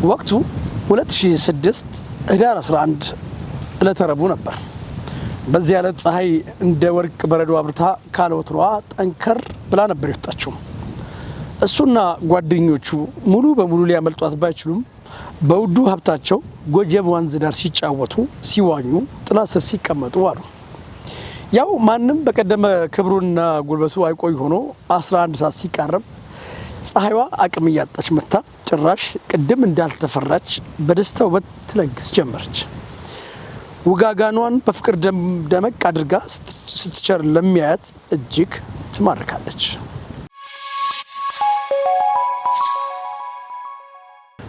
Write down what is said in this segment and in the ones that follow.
ወቅቱ 2006 ህዳር 11 ዕለተ ረቡዕ ነበር። በዚህ ዕለት ፀሐይ እንደ ወርቅ በረዶ አብርታ ካለወትሯ ጠንከር ብላ ነበር የወጣችው። እሱና ጓደኞቹ ሙሉ በሙሉ ሊያመልጧት ባይችሉም በውዱ ሀብታቸው ጎጀብ ወንዝ ዳር ሲጫወቱ፣ ሲዋኙ፣ ጥላ ስር ሲቀመጡ አሉ። ያው ማንም በቀደመ ክብሩና ጉልበቱ አይቆይ ሆኖ 11 ሰዓት ሲቃረብ ፀሐይዋ አቅም እያጣች መታ ጭራሽ ቅድም እንዳልተፈራች በደስታ ውበት ትለግስ ጀመረች። ውጋጋኗን በፍቅር ደመቅ አድርጋ ስትቸር ለሚያያት እጅግ ትማርካለች።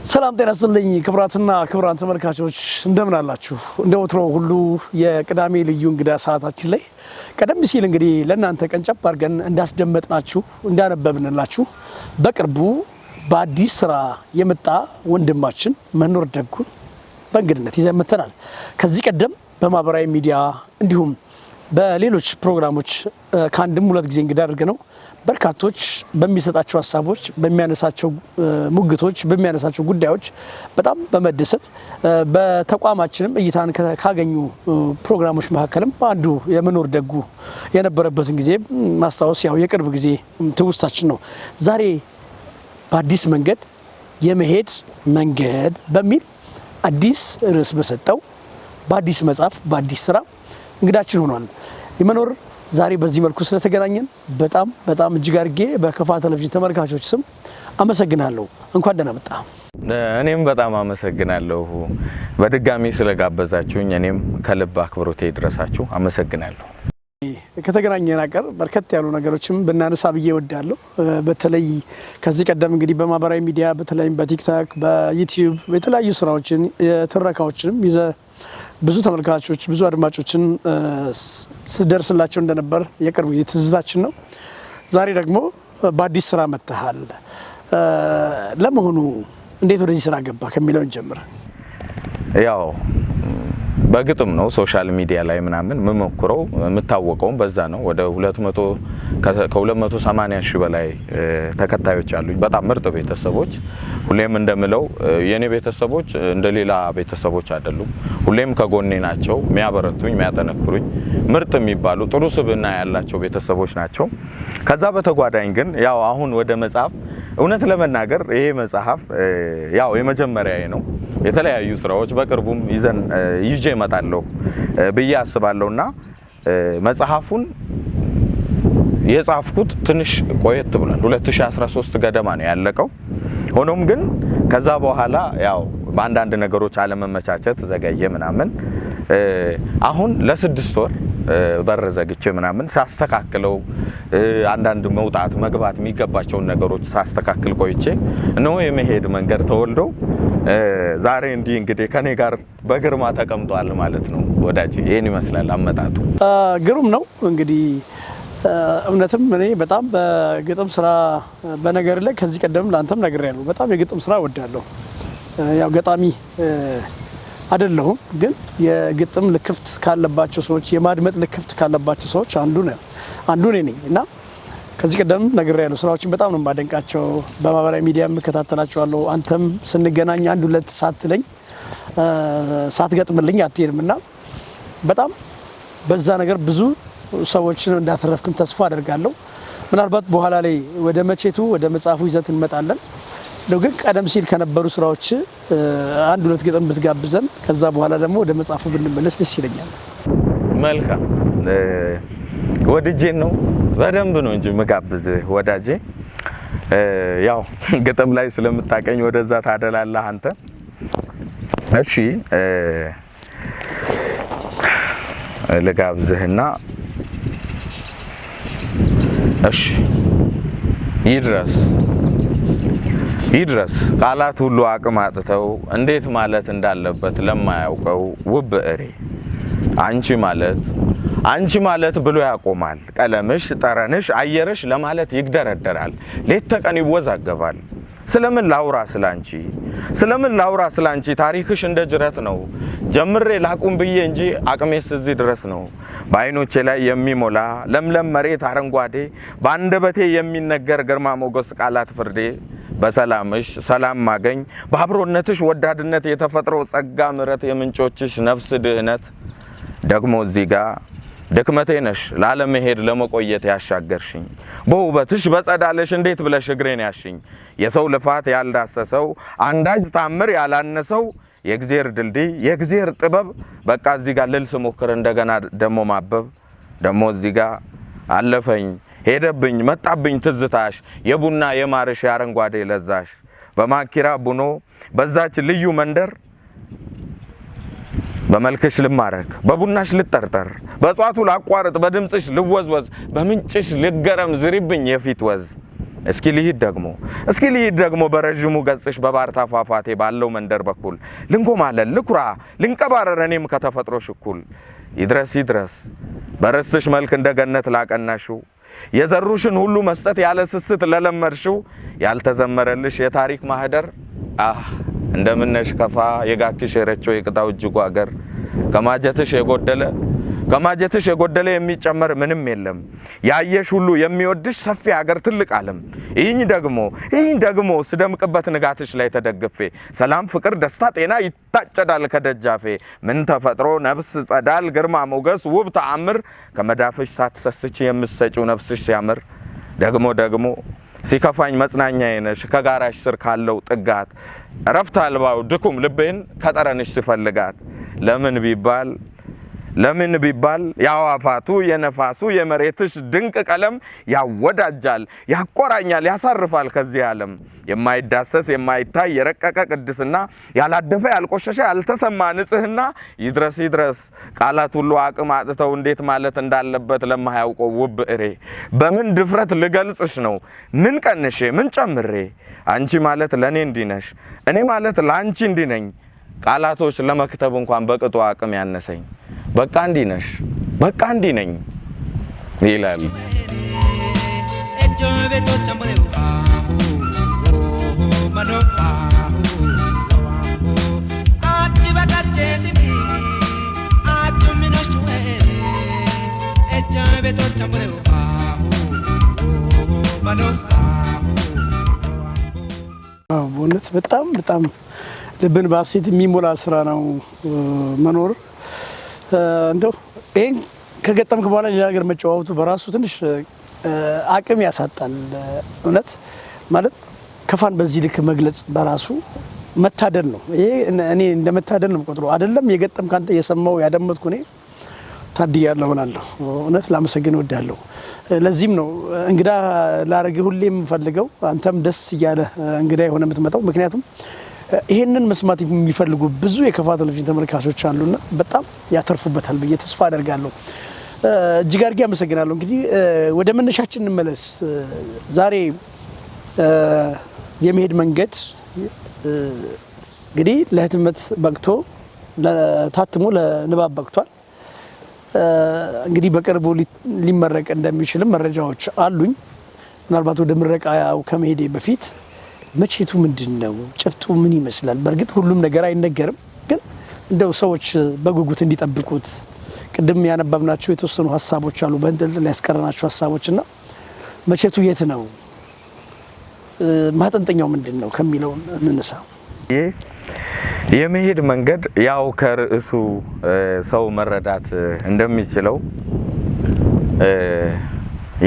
ሰላም ጤና ይስጥልኝ ክቡራትና ክቡራን ተመልካቾች እንደምን አላችሁ? እንደ ወትሮ ሁሉ የቅዳሜ ልዩ እንግዳ ሰዓታችን ላይ ቀደም ሲል እንግዲህ ለእናንተ ቀንጨብ አድርገን እንዳስደመጥናችሁ እንዳነበብንላችሁ በቅርቡ በአዲስ ስራ የመጣ ወንድማችን መኖር ደጉን በእንግድነት ይዘን መጥተናል። ከዚህ ቀደም በማህበራዊ ሚዲያ እንዲሁም በሌሎች ፕሮግራሞች ከአንድም ሁለት ጊዜ እንግዳ አድርገ ነው በርካቶች በሚሰጣቸው ሀሳቦች፣ በሚያነሳቸው ሙግቶች፣ በሚያነሳቸው ጉዳዮች በጣም በመደሰት በተቋማችንም እይታን ካገኙ ፕሮግራሞች መካከልም አንዱ የመኖር ደጉ የነበረበትን ጊዜ ማስታወስ ያው የቅርብ ጊዜ ትውስታችን ነው። ዛሬ በአዲስ መንገድ የመሄድ መንገድ በሚል አዲስ ርዕስ በሰጠው በአዲስ መጽሐፍ በአዲስ ስራ እንግዳችን ሆኗል። የመኖር ዛሬ በዚህ መልኩ ስለተገናኘን በጣም በጣም እጅግ አድርጌ በከፋ ቴሌቪዥን ተመልካቾች ስም አመሰግናለሁ። እንኳን ደህና መጣ። እኔም በጣም አመሰግናለሁ በድጋሚ ስለጋበዛችሁኝ። እኔም ከልብ አክብሮቴ ይድረሳችሁ። አመሰግናለሁ። ከተገናኘን አቀር በርከት ያሉ ነገሮችም ብናነሳ ብዬ እወዳለሁ። በተለይ ከዚህ ቀደም እንግዲህ በማህበራዊ ሚዲያ በተለይም በቲክቶክ በዩቲዩብ የተለያዩ ስራዎችን የትረካዎችንም ይዘ ብዙ ተመልካቾች ብዙ አድማጮችን ስደርስላቸው እንደነበር የቅርብ ጊዜ ትዝታችን ነው። ዛሬ ደግሞ በአዲስ ስራ መጥተሃል። ለመሆኑ እንዴት ወደዚህ ስራ ገባ ከሚለውን ጀምር። ያው በግጥም ነው social media ላይ ምናምን የምሞክረው፣ የምታወቀውም በዛ ነው። ወደ 200 ከ280 ሺህ በላይ ተከታዮች አሉኝ። በጣም ምርጥ ቤተሰቦች። ሁሌም እንደምለው የኔ ቤተሰቦች እንደ ሌላ ቤተሰቦች አይደሉም። ሁሌም ከጎኔ ናቸው፣ የሚያበረቱኝ፣ የሚያጠነክሩኝ ምርጥ የሚባሉ ጥሩ ስብዕና ያላቸው ቤተሰቦች ናቸው። ከዛ በተጓዳኝ ግን ያው አሁን ወደ መጽሐፍ እውነት ለመናገር ይሄ መጽሐፍ ያው የመጀመሪያዬ ነው። የተለያዩ ስራዎች በቅርቡም ይዘን ይዤ እመጣለሁ ብዬ አስባለሁና መጽሐፉን የጻፍኩት ትንሽ ቆየት ብሏል። 2013 ገደማ ነው ያለቀው። ሆኖም ግን ከዛ በኋላ ያው በአንዳንድ ነገሮች አለመመቻቸት ዘገየ ምናምን። አሁን ለ6 ወር በር ዘግቼ ምናምን ሳስተካክለው አንዳንድ መውጣት መግባት የሚገባቸውን ነገሮች ሳስተካክል ቆይቼ እነሆ የመሄድ መንገድ ተወልዶ ዛሬ እንዲህ እንግዲህ ከኔ ጋር በግርማ ተቀምጧል ማለት ነው። ወዳጅ ይህን ይመስላል አመጣጡ። ግሩም ነው እንግዲህ እውነትም እኔ በጣም በግጥም ስራ በነገር ላይ ከዚህ ቀደም ለአንተም ነግሬያለሁ። በጣም የግጥም ስራ እወዳለሁ። ያው ገጣሚ አይደለሁም፣ ግን የግጥም ልክፍት ካለባቸው ሰዎች የማድመጥ ልክፍት ካለባቸው ሰዎች አንዱ እኔ ነኝ እና ከዚህ ቀደም ነግሬያለሁ። ስራዎችን በጣም ነው የማደንቃቸው። በማህበራዊ ሚዲያ የምከታተላቸዋለሁ። አንተም ስንገናኝ አንድ ሁለት ሳትለኝ ሳትገጥምልኝ አትሄድም እና በጣም በዛ ነገር ብዙ ሰዎችን እንዳተረፍክም ተስፋ አደርጋለሁ። ምናልባት በኋላ ላይ ወደ መቼቱ ወደ መጽሐፉ ይዘት እንመጣለን። ግን ቀደም ሲል ከነበሩ ስራዎች አንድ ሁለት ግጥም ብትጋብዘን ከዛ በኋላ ደግሞ ወደ መጽሐፉ ብንመለስ ደስ ይለኛል። መልካም ወድጄን ነው በደንብ ነው እንጂ ምጋብዝህ ወዳጄ። ያው ግጥም ላይ ስለምታቀኝ ወደዛ ታደላለህ አንተ። እሺ ልጋብዝህና እሺ ይድረስ ይድረስ ቃላት ሁሉ አቅም አጥተው እንዴት ማለት እንዳለበት ለማያውቀው ውብ ብዕሬ አንቺ ማለት አንቺ ማለት ብሎ ያቆማል። ቀለምሽ፣ ጠረንሽ፣ አየርሽ ለማለት ይግደረደራል። ሌት ተቀን ይወዛገባል። ስለምን ላውራ ስላንቺ፣ ስለምን ላውራ ስላንቺ፣ ታሪክሽ እንደ ጅረት ነው። ጀምሬ ላቁም ብዬ እንጂ አቅሜስ እዚህ ድረስ ነው። በአይኖቼ ላይ የሚሞላ ለምለም መሬት አረንጓዴ፣ በአንደበቴ የሚነገር ግርማ ሞገስ ቃላት ፍርዴ፣ በሰላምሽ ሰላም ማገኝ፣ በአብሮነትሽ ወዳድነት፣ የተፈጥሮ ጸጋ ምረት፣ የምንጮችሽ ነፍስ ድህነት፣ ደግሞ እዚህ ጋር ድክመቴ ነሽ ላለመሄድ ለመቆየት ያሻገርሽኝ፣ በውበትሽ በጸዳለሽ እንዴት ብለሽ እግሬን ያሽኝ፣ የሰው ልፋት ያልዳሰሰው አንዳች ታምር ያላነሰው የእግዜር ድልድይ የእግዜር ጥበብ። በቃ እዚህ ጋር ልል ስሞክር እንደገና ደሞ ማበብ፣ ደሞ እዚህ ጋር አለፈኝ ሄደብኝ መጣብኝ ትዝታሽ፣ የቡና የማርሽ የአረንጓዴ ለዛሽ፣ በማኪራ ቡኖ በዛች ልዩ መንደር፣ በመልክሽ ልማረክ፣ በቡናሽ ልጠርጠር፣ በእጽዋቱ ላቋርጥ፣ በድምፅሽ ልወዝወዝ፣ በምንጭሽ ልገረም፣ ዝሪብኝ የፊት ወዝ። እስኪ ልሂድ ደግሞ፣ እስኪ ልሂድ ደግሞ በረዥሙ ገጽሽ በባርታ ፏፏቴ ባለው መንደር በኩል ልንጎማለል፣ ልኩራ፣ ልንቀባረር እኔም ከተፈጥሮሽ እኩል። ይድረስ ይድረስ በርስትሽ መልክ እንደ ገነት ላቀናሽው፣ የዘሩሽን ሁሉ መስጠት ያለ ስስት ለለመድሽው፣ ያልተዘመረልሽ የታሪክ ማህደር፣ አህ እንደምነሽ ከፋ የጋኪሽ የረቾ የቅጣው እጅጉ አገር፣ ከማጀትሽ የጎደለ የሚጨመር ምንም የለም። ያየሽ ሁሉ የሚወድሽ ሰፊ ሀገር ትልቅ ዓለም። ይህኝ ደግሞ ስደምቅበት ንጋትሽ ላይ ተደግፌ፣ ሰላም፣ ፍቅር፣ ደስታ፣ ጤና ይታጨዳል ከደጃፌ። ምን ተፈጥሮ ነፍስ ጸዳል ግርማ ሞገስ ውብ ተአምር፣ ከመዳፍሽ ሳትሰስች የምትሰጪው ነፍስሽ ሲያምር። ደግሞ ደግሞ ሲከፋኝ መጽናኛዬ ነሽ ከጋራሽ ስር ካለው ጥጋት፣ እረፍት አልባው ድኩም ልቤን ከጠረንሽ ሲፈልጋት። ለምን ቢባል የአዋፋቱ የነፋሱ የመሬትሽ ድንቅ ቀለም ያወዳጃል፣ ያቆራኛል፣ ያሳርፋል ከዚህ ዓለም። የማይዳሰስ የማይታይ የረቀቀ ቅድስና፣ ያላደፈ ያልቆሸሸ ያልተሰማ ንጽህና። ይድረስ ይድረስ ቃላት ሁሉ አቅም አጥተው እንዴት ማለት እንዳለበት ለማያውቀው ውብ ብዕሬ፣ በምን ድፍረት ልገልጽሽ ነው፣ ምን ቀንሼ ምን ጨምሬ? አንቺ ማለት ለእኔ እንዲህ ነሽ፣ እኔ ማለት ለአንቺ እንዲህ ነኝ። ቃላቶች ለመክተብ እንኳን በቅጡ አቅም ያነሰኝ። በቃ እንዲህ ነሽ፣ በቃ እንዲህ ነኝ ይላል። Echo beto chambreo ahu oh mano ahu ahu achi bakache tibi achu mino shwe echo beto chambreo ahu oh mano ahu. አዎ፣ በእውነት በጣም በጣም ልብን በሐሴት የሚሞላ ስራ ነው መኖር። እንደው ይህን ከገጠምክ በኋላ ሌላ ነገር መጨዋወቱ በራሱ ትንሽ አቅም ያሳጣል። እውነት ማለት ከፋን በዚህ ልክ መግለጽ በራሱ መታደል ነው። ይሄ እኔ እንደ መታደል ነው የምቆጥረው። አይደለም የገጠምክ አንተ፣ የሰማው ያደመጥኩ እኔ ታድያለሁ እላለሁ። እውነት ላመሰግን እወዳለሁ። ለዚህም ነው እንግዳ ላረግህ ሁሌ የምፈልገው፣ አንተም ደስ እያለ እንግዳ የሆነ የምትመጣው። ምክንያቱም ይሄንን መስማት የሚፈልጉ ብዙ የከፋ ቴሌቪዥን ተመልካቾች አሉና በጣም ያተርፉበታል ብዬ ተስፋ አደርጋለሁ። እጅግ አድርጌ አመሰግናለሁ። እንግዲህ ወደ መነሻችን እንመለስ። ዛሬ የመሄድ መንገድ እንግዲህ ለህትመት በቅቶ ታትሞ ለንባብ በቅቷል። እንግዲህ በቅርቡ ሊመረቅ እንደሚችልም መረጃዎች አሉኝ። ምናልባት ወደ ምረቃው ከመሄዴ በፊት መቼቱ ምንድን ነው? ጭብጡ ምን ይመስላል? በእርግጥ ሁሉም ነገር አይነገርም፣ ግን እንደው ሰዎች በጉጉት እንዲጠብቁት ቅድም ያነበብናቸው የተወሰኑ ሀሳቦች አሉ፣ በእንጥልጥል ያስቀረናቸው ሀሳቦች እና መቼቱ የት ነው፣ ማጠንጠኛው ምንድን ነው ከሚለው እንነሳ። ይህ የመሄድ መንገድ ያው ከርዕሱ ሰው መረዳት እንደሚችለው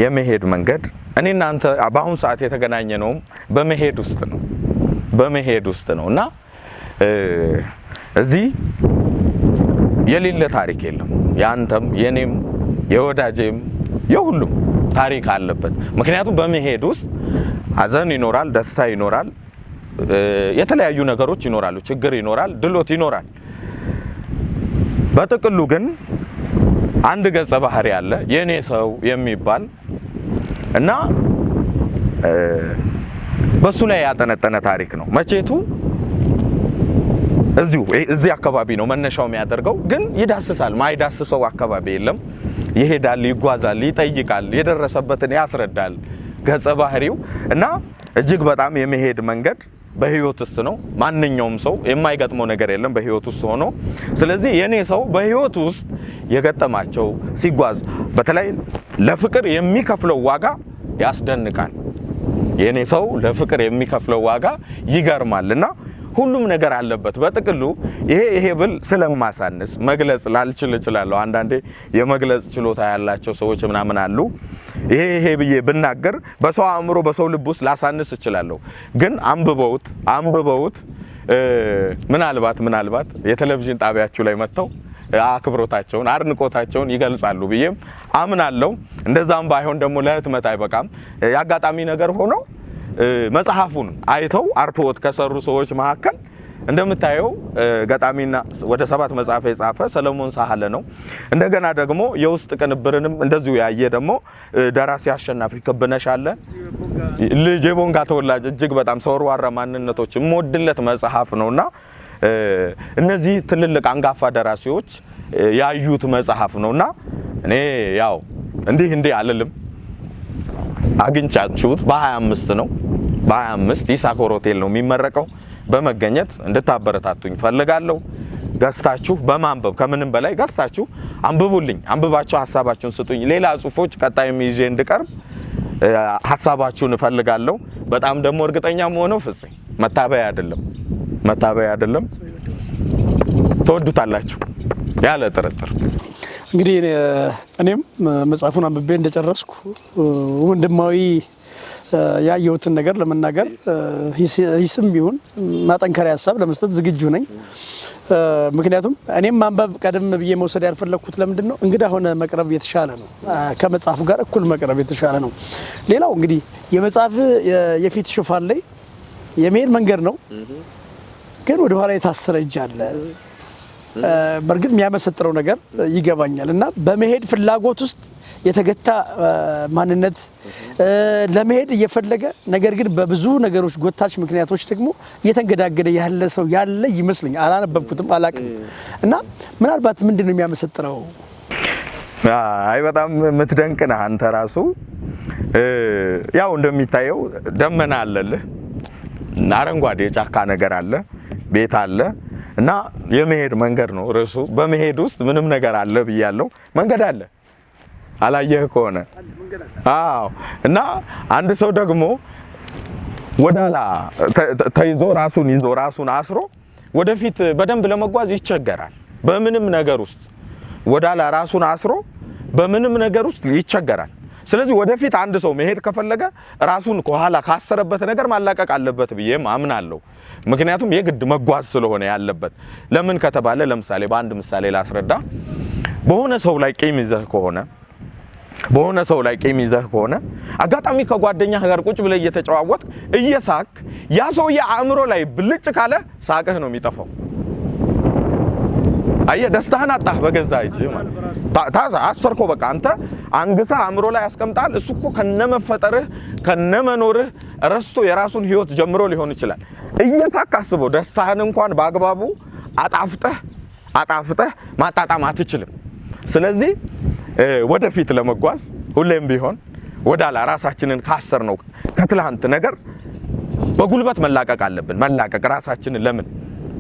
የመሄድ መንገድ እኔ እናንተ በአሁኑ ሰዓት የተገናኘ ነውም በመሄድ ውስጥ ነው እና እዚህ የሌለ ታሪክ የለም። የአንተም የኔም የወዳጄም የሁሉም ታሪክ አለበት። ምክንያቱም በመሄድ ውስጥ ሀዘን ይኖራል፣ ደስታ ይኖራል፣ የተለያዩ ነገሮች ይኖራሉ፣ ችግር ይኖራል፣ ድሎት ይኖራል። በጥቅሉ ግን አንድ ገጸ ባህሪ አለ የኔ ሰው የሚባል እና በሱ ላይ ያጠነጠነ ታሪክ ነው። መቼቱ እዚሁ እዚህ አካባቢ ነው መነሻው የሚያደርገው፣ ግን ይዳስሳል። ማይዳስሰው አካባቢ የለም። ይሄዳል፣ ይጓዛል፣ ይጠይቃል፣ የደረሰበትን ያስረዳል ገጸ ባህሪው እና እጅግ በጣም የመሄድ መንገድ በህይወት ውስጥ ነው። ማንኛውም ሰው የማይገጥመው ነገር የለም በህይወት ውስጥ ሆኖ። ስለዚህ የኔ ሰው በህይወት ውስጥ የገጠማቸው ሲጓዝ በተለይ ለፍቅር የሚከፍለው ዋጋ ያስደንቃል። የኔ ሰው ለፍቅር የሚከፍለው ዋጋ ይገርማል እና ሁሉም ነገር አለበት። በጥቅሉ ይሄ ይሄ ብል ስለማሳንስ መግለጽ ላልችል እችላለሁ። አንዳንዴ የመግለጽ ችሎታ ያላቸው ሰዎች ምናምን አሉ። ይሄ ይሄ ብዬ ብናገር በሰው አእምሮ፣ በሰው ልብ ውስጥ ላሳንስ እችላለሁ። ግን አንብበውት አንብበውት ምናልባት የቴሌቪዥን ጣቢያችሁ ላይ መጥተው አክብሮታቸውን አድንቆታቸውን ይገልጻሉ ብዬም አምናለሁ። እንደዛም ባይሆን ደግሞ ለህትመት አይበቃም። የአጋጣሚ ነገር ሆኖ መጽሐፉን አይተው አርትዖት ከሰሩ ሰዎች መካከል እንደምታየው ገጣሚና ወደ 7 መጽሐፍ የጻፈ ሰለሞን ሳህለ ነው። እንደገና ደግሞ የውስጥ ቅንብርንም እንደዚሁ ያየ ደግሞ ደራሲ አሸናፊ ክብነሽ አለ። ልጅ የቦንጋ ተወላጅ እጅግ በጣም ሰወርዋራ ማንነቶች የምወድለት መጽሐፍ ነውና እነዚህ ትልልቅ አንጋፋ ደራሲዎች ያዩት መጽሐፍ ነውና እኔ ያው እንዲህ እንዲህ አልልም። አግኝቻችሁት በ25 ነው፣ በ25 ይሳኮር ሆቴል ነው የሚመረቀው። በመገኘት እንድታበረታቱኝ ፈልጋለሁ። ገዝታችሁ በማንበብ ከምንም በላይ ገዝታችሁ አንብቡልኝ። አንብባችሁ ሀሳባችሁን ስጡኝ። ሌላ ጽሁፎች ቀጣይም ይዤ እንድቀርብ ሀሳባችሁን እፈልጋለሁ። በጣም ደግሞ እርግጠኛ መሆነው ፍፄ መታበያ አይደለም፣ መታበያ አይደለም። ትወዱታላችሁ ያለ ጥርጥር። እንግዲህ እኔም መጽሐፉን አንብቤ እንደጨረስኩ ወንድማዊ ያየሁትን ነገር ለመናገር ሂስም ቢሆን ማጠንከሪያ ሀሳብ ለመስጠት ዝግጁ ነኝ። ምክንያቱም እኔም ማንበብ ቀደም ብዬ መውሰድ ያልፈለግኩት ለምንድን ነው፣ እንግዳ ሆነ መቅረብ የተሻለ ነው። ከመጽሐፉ ጋር እኩል መቅረብ የተሻለ ነው። ሌላው እንግዲህ የመጽሐፍ የፊት ሽፋን ላይ የመሄድ መንገድ ነው፣ ግን ወደ ኋላ የታሰረ እጅ አለ። በእርግጥ የሚያመሰጥረው ነገር ይገባኛል እና በመሄድ ፍላጎት ውስጥ የተገታ ማንነት ለመሄድ እየፈለገ ነገር ግን በብዙ ነገሮች ጎታች ምክንያቶች ደግሞ እየተንገዳገደ ያለ ሰው ያለ ይመስለኛል። አላነበብኩትም፣ አላቅም እና ምናልባት ምንድን ነው የሚያመሰጥረው? አይ በጣም የምትደንቅ ነህ አንተ ራሱ። ያው እንደሚታየው ደመና አለልህ፣ አረንጓዴ የጫካ ነገር አለ፣ ቤት አለ እና የመሄድ መንገድ ነው ርዕሱ። በመሄድ ውስጥ ምንም ነገር አለ ብያለሁ። መንገድ አለ አላየህ ከሆነ አዎ። እና አንድ ሰው ደግሞ ወደኋላ ተይዞ ራሱን ይዞ ራሱን አስሮ ወደፊት በደንብ ለመጓዝ ይቸገራል። በምንም ነገር ውስጥ ወደኋላ ራሱን አስሮ በምንም ነገር ውስጥ ይቸገራል። ስለዚህ ወደፊት አንድ ሰው መሄድ ከፈለገ ራሱን ከኋላ ካሰረበት ነገር ማላቀቅ አለበት ብዬም አምናለሁ። ምክንያቱም የግድ መጓዝ ስለሆነ ያለበት። ለምን ከተባለ ለምሳሌ በአንድ ምሳሌ ላስረዳ። በሆነ ሰው ላይ ቂም ይዘህ ከሆነ በሆነ ሰው ላይ ቂም ይዘህ ከሆነ አጋጣሚ ከጓደኛህ ጋር ቁጭ ብለህ እየተጨዋወትክ እየሳክ ያ ሰውዬ አእምሮ ላይ ብልጭ ካለ ሳቅህ ነው የሚጠፋው። አየህ፣ ደስታህን አጣህ በገዛ እጅህ ማለት ታዛ አሰርኮ በቃ አንተ አንግሰህ አእምሮ ላይ ያስቀምጣል። እሱ እኮ ከነመፈጠርህ ከነመኖርህ ረስቶ የራሱን ህይወት ጀምሮ ሊሆን ይችላል። እየሳክ አስበው፣ ደስታህን እንኳን በአግባቡ አጣፍጠህ አጣፍጠህ ማጣጣም አትችልም። ስለዚህ ወደፊት ለመጓዝ ሁሌም ቢሆን ወዳላ ራሳችንን ካሰር ነው ከትላንት ነገር በጉልበት መላቀቅ አለብን። መላቀቅ ራሳችንን ለምን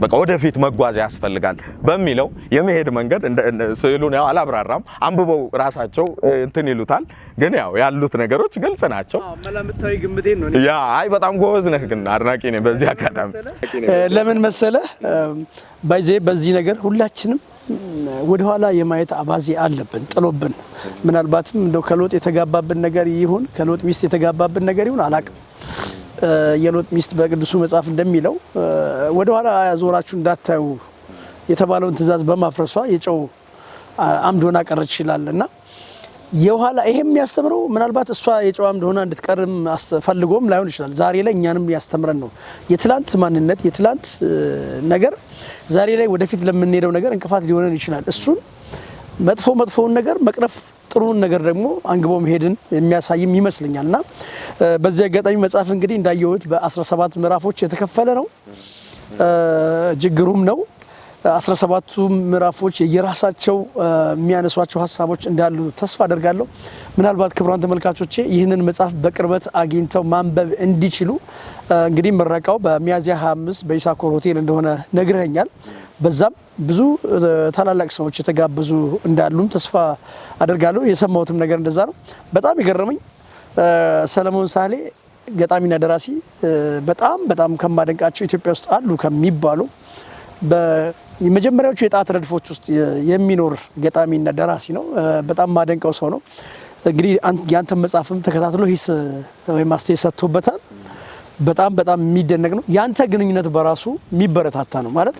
በቃ ወደፊት መጓዝ ያስፈልጋል በሚለው የመሄድ መንገድ ስዕሉን ያው አላብራራም፣ አንብበው ራሳቸው እንትን ይሉታል። ግን ያው ያሉት ነገሮች ግልጽ ናቸው። መላምታዊ ግምቴን ነው። ያ አይ በጣም ጎበዝ ነህ፣ ግን አድናቂ ነኝ። በዚህ አጋጣሚ ለምን መሰለህ ባይዜ በዚህ ነገር ሁላችንም ወደኋላ የማየት አባዜ አለብን፣ ጥሎብን። ምናልባትም እንደው ከሎጥ የተጋባብን ነገር ይሁን ከሎጥ ሚስት የተጋባብን ነገር ይሁን አላቅም። የሎጥ ሚስት በቅዱሱ መጽሐፍ እንደሚለው ወደኋላ ዞራችሁ እንዳታዩ የተባለውን ትእዛዝ በማፍረሷ የጨው አምድ ሆና ቀረች ይላል እና የኋላ ይሄ የሚያስተምረው ምናልባት እሷ የጨው አምድ ሆና እንድትቀርም ፈልጎም ላይሆን ይችላል። ዛሬ ላይ እኛንም ያስተምረን ነው። የትላንት ማንነት የትላንት ነገር ዛሬ ላይ ወደፊት ለምንሄደው ነገር እንቅፋት ሊሆነን ይችላል። እሱን መጥፎ መጥፎውን ነገር መቅረፍ ጥሩውን ነገር ደግሞ አንግቦ መሄድን የሚያሳይም ይመስለኛል እና በዚህ አጋጣሚ መጽሐፍ እንግዲህ እንዳየሁት በ17 ምዕራፎች የተከፈለ ነው። እጅግ ግሩም ነው። 17ቱ ምዕራፎች የየራሳቸው የሚያነሷቸው ሀሳቦች እንዳሉ ተስፋ አደርጋለሁ። ምናልባት ክቡራን ተመልካቾቼ ይህንን መጽሐፍ በቅርበት አግኝተው ማንበብ እንዲችሉ እንግዲህ ምረቃው በሚያዝያ 25 በኢሳኮር ሆቴል እንደሆነ ነግረኸኛል። በዛም ብዙ ታላላቅ ሰዎች የተጋበዙ እንዳሉም ተስፋ አደርጋለሁ። የሰማሁትም ነገር እንደዛ ነው። በጣም የገረመኝ ሰለሞን ሳህሌ ገጣሚና ደራሲ በጣም በጣም ከማደንቃቸው ኢትዮጵያ ውስጥ አሉ ከሚባሉ የመጀመሪያዎቹ የጣት ረድፎች ውስጥ የሚኖር ገጣሚና ደራሲ ነው። በጣም ማደንቀው ሰው ነው። እንግዲህ ያንተን መጽሐፍም ተከታትሎ ሂስ ወይም አስተያየት ሰጥቶበታል። በጣም በጣም የሚደነቅ ነው። ያንተ ግንኙነት በራሱ የሚበረታታ ነው። ማለት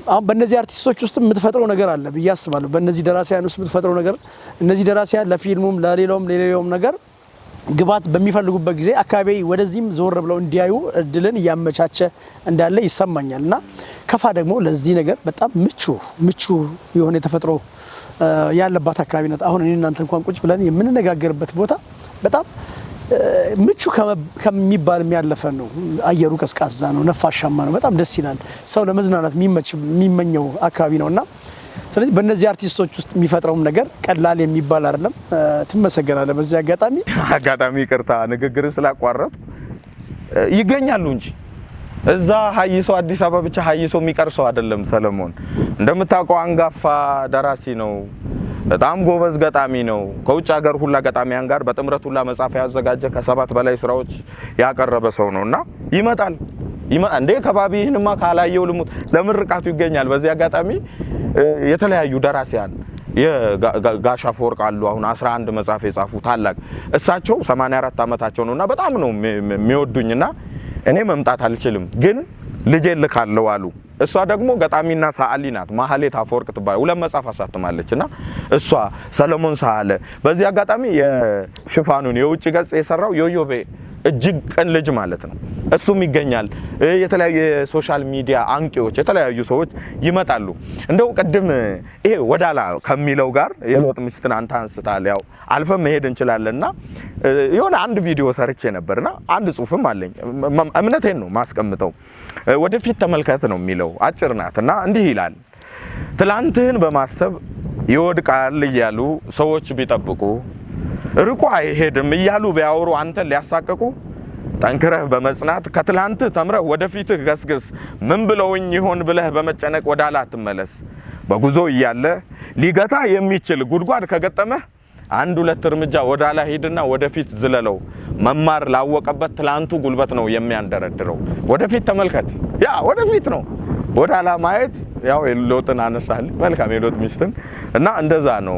አሁን በእነዚህ አርቲስቶች ውስጥ የምትፈጥረው ነገር አለ ብዬ አስባለሁ። በእነዚህ ደራሲያን ውስጥ የምትፈጥረው ነገር፣ እነዚህ ደራሲያን ለፊልሙም ለሌላውም ለሌላውም ነገር ግብዓት በሚፈልጉበት ጊዜ አካባቢ ወደዚህም ዞር ብለው እንዲያዩ እድልን እያመቻቸ እንዳለ ይሰማኛል። እና ከፋ ደግሞ ለዚህ ነገር በጣም ምቹ ምቹ የሆነ የተፈጥሮ ያለባት አካባቢ ናት። አሁን እኔ እናንተ እንኳን ቁጭ ብለን የምንነጋገርበት ቦታ በጣም ምቹ ከሚባል ያለፈ ነው። አየሩ ቀዝቃዛ ነው፣ ነፋሻማ ነው፣ በጣም ደስ ይላል። ሰው ለመዝናናት የሚመኘው አካባቢ ነው። እና ስለዚህ በእነዚህ አርቲስቶች ውስጥ የሚፈጥረውም ነገር ቀላል የሚባል አይደለም። ትመሰገናለህ። በዚህ አጋጣሚ ይቅርታ ንግግር ስላቋረጥኩ፣ ይገኛሉ እንጂ እዛ ሀይሶ አዲስ አበባ ብቻ ሀይሶ የሚቀር ሰው አይደለም። ሰለሞን እንደምታውቀው አንጋፋ ደራሲ ነው። በጣም ጎበዝ ገጣሚ ነው። ከውጭ ሀገር ሁላ ገጣሚያን ጋር በጥምረት ሁላ መጽሐፍ ያዘጋጀ፣ ከ7 በላይ ስራዎች ያቀረበ ሰው ነው። እና ይመጣል እንዴ፣ ከባቢህንማ ካላየው ልሙት፣ ለምርቃቱ ይገኛል። በዚህ አጋጣሚ የተለያዩ ደራሲያን የጋሽ አፈወርቅ አሉ። አሁን 11 መጽሐፍ የጻፉ ታላቅ፣ እሳቸው 84 ዓመታቸው ነውና በጣም ነው የሚወዱኝና እኔ መምጣት አልችልም ግን ልጄን ልካለሁ አሉ። እሷ ደግሞ ገጣሚና ሰዓሊ ናት። ማህሌት አፈወርቅ ትባላለች። ሁለት መጽሐፍ አሳትማለች። እና እሷ ሰለሞን ሳህለ፣ በዚህ አጋጣሚ የሽፋኑን የውጭ ገጽ የሰራው ዮዮቤ እጅግ ቅን ልጅ ማለት ነው። እሱም ይገኛል። የተለያዩ የ social media አንቂዎች፣ የተለያዩ ሰዎች ይመጣሉ። እንደው ቅድም ይሄ ወዳላ ከሚለው ጋር የሎጥ ሚስትን አንተ አንስታል። ያው አልፈን መሄድ እንችላለንና የሆነ አንድ ቪዲዮ ሰርቼ ነበርና አንድ ጽሁፍም አለኝ። እምነቴን ነው ማስቀምጠው። ወደፊት ተመልከት ነው የሚለው፣ አጭር ናት። እና እንዲህ ይላል፦ ትላንትህን በማሰብ ይወድቃል እያሉ ሰዎች ቢጠብቁ፣ ርቆ አይሄድም እያሉ ቢያወሩ አንተን ሊያሳቅቁ፣ ጠንክረህ በመጽናት ከትላንትህ ተምረህ ወደፊትህ ገስግስ። ምን ብለውኝ ይሆን ብለህ በመጨነቅ ወደ ኋላ አትመለስ። በጉዞ እያለ ሊገታ የሚችል ጉድጓድ ከገጠመህ አንድ ሁለት እርምጃ ወደ ኋላ ሂድና ወደፊት ዝለለው። መማር ላወቀበት ትላንቱ ጉልበት ነው የሚያንደረድረው። ወደፊት ተመልከት፣ ያ ወደፊት ነው። ወደ ኋላ ማየት ያው የሎጥን አነሳል፣ መልካም የሎጥ ሚስትን። እና እንደዛ ነው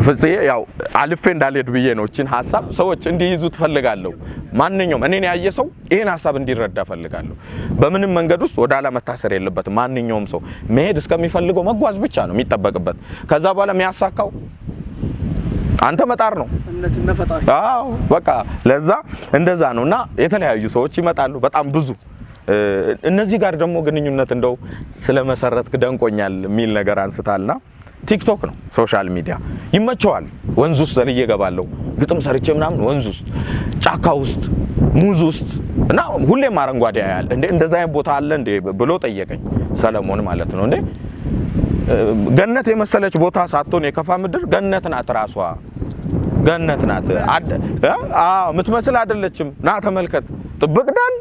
ፍጽዬ። ያው አልፌ እንዳልሄድ ብዬ ነው። እቺን ሀሳብ ሰዎች እንዲይዙ ትፈልጋለሁ። ማንኛውም እኔን ያየ ሰው ይሄን ሀሳብ እንዲረዳ ፈልጋለሁ። በምንም መንገድ ውስጥ ወደ ኋላ መታሰር የለበትም። ማንኛውም ሰው መሄድ እስከሚፈልገው መጓዝ ብቻ ነው የሚጠበቅበት። ከዛ በኋላ የሚያሳካው አንተ መጣር ነው። አዎ በቃ ለዛ እንደዛ ነው። እና የተለያዩ ሰዎች ይመጣሉ፣ በጣም ብዙ። እነዚህ ጋር ደግሞ ግንኙነት እንደው ስለመሰረትክ ደንቆኛል የሚል ነገር አንስታልና ቲክቶክ ነው፣ social media ይመቸዋል። ወንዝ ውስጥ ዘልዬ እገባለሁ፣ ግጥም ሰርቼ ምናምን ወንዝ ውስጥ፣ ጫካ ውስጥ፣ ሙዝ ውስጥ እና ሁሌም አረንጓዴ ያያል። እንዴ እንደዛ አይነት ቦታ አለ እንዴ ብሎ ጠየቀኝ ሰለሞን ማለት ነው። እንዴ ገነት የመሰለች ቦታ ሳትሆን የከፋ ምድር ገነት ናት፣ ራሷ ገነት ናት። አዎ የምትመስል አይደለችም። ና ተመልከት፣ ጥብቅ ደን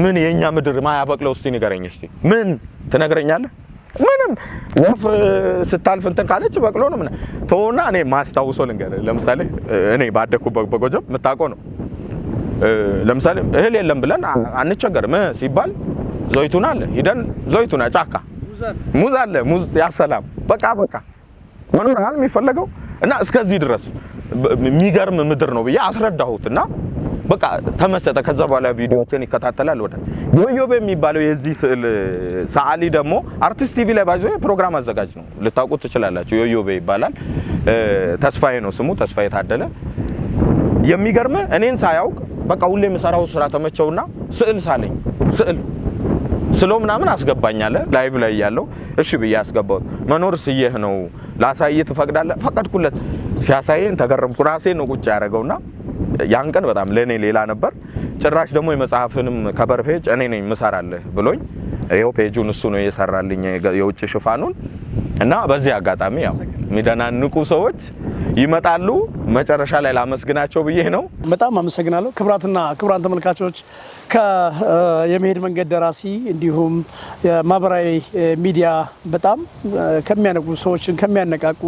ምን የኛ ምድር ማያበቅለው እስቲ ንገረኝ። እስቲ ምን ትነግረኛለህ? ምንም። ወፍ ስታልፍ እንትን ካለች በቅሎ ነው። ምን ተወና እኔ ማስታውሶ ልንገርህ። ለምሳሌ እኔ ባደኩበት በጎጃም የምታውቀው ነው። ለምሳሌ እህል የለም ብለን አንቸገርም ሲባል ዘይቱን አለ፣ ሂደን ዘይቱና ጫካ ሙዝ አለ፣ ሙዝ ያሰላም በቃ በቃ መኖር የሚፈለገው። እና እስከዚህ ድረስ የሚገርም ምድር ነው ብዬ አስረዳሁት እና በቃ ተመሰጠ። ከዛ በኋላ ቪዲዮዎችን ይከታተላል። ወደ ዮዮብ የሚባለው የዚህ ስዕል ሰዓሊ ደግሞ አርቲስት ቲቪ ላይ ባይዞ ፕሮግራም አዘጋጅ ነው፣ ልታውቁት ትችላላችሁ። ዮዮቤ ይባላል። ተስፋዬ ነው ስሙ፣ ተስፋዬ ታደለ። የሚገርም እኔን ሳያውቅ በቃ ሁሌ የምሰራው ስራ ተመቸውና ስዕል ሳለኝ፣ ስዕል ስሎ ምናምን አስገባኝ አለ። Live ላይ ያለው እሺ ብዬ አስገባሁት። መኖር ስየህ ነው ላሳይህ ትፈቅዳለህ? ፈቀድኩለት። ሲያሳየኝ ተገረምኩ። ራሴን ነው ቁጭ ያደረገውና ያን ቀን በጣም ለእኔ ሌላ ነበር። ጭራሽ ደግሞ የመጽሐፍንም cover page እኔ ነኝ ምሰራልህ ብሎኝ ይኸው page ኡን እሱ ነው የሰራልኝ የውጭ ሽፋኑን። እና በዚህ አጋጣሚ ያው የሚደናንቁ ሰዎች ይመጣሉ። መጨረሻ ላይ ላመስግናቸው ብዬ ነው። በጣም አመሰግናለሁ። ክቡራትና ክቡራን ተመልካቾች፣ የመሄድ መንገድ ደራሲ እንዲሁም የማህበራዊ ሚዲያ በጣም ከሚያነቁ ሰዎችን ከሚያነቃቁ፣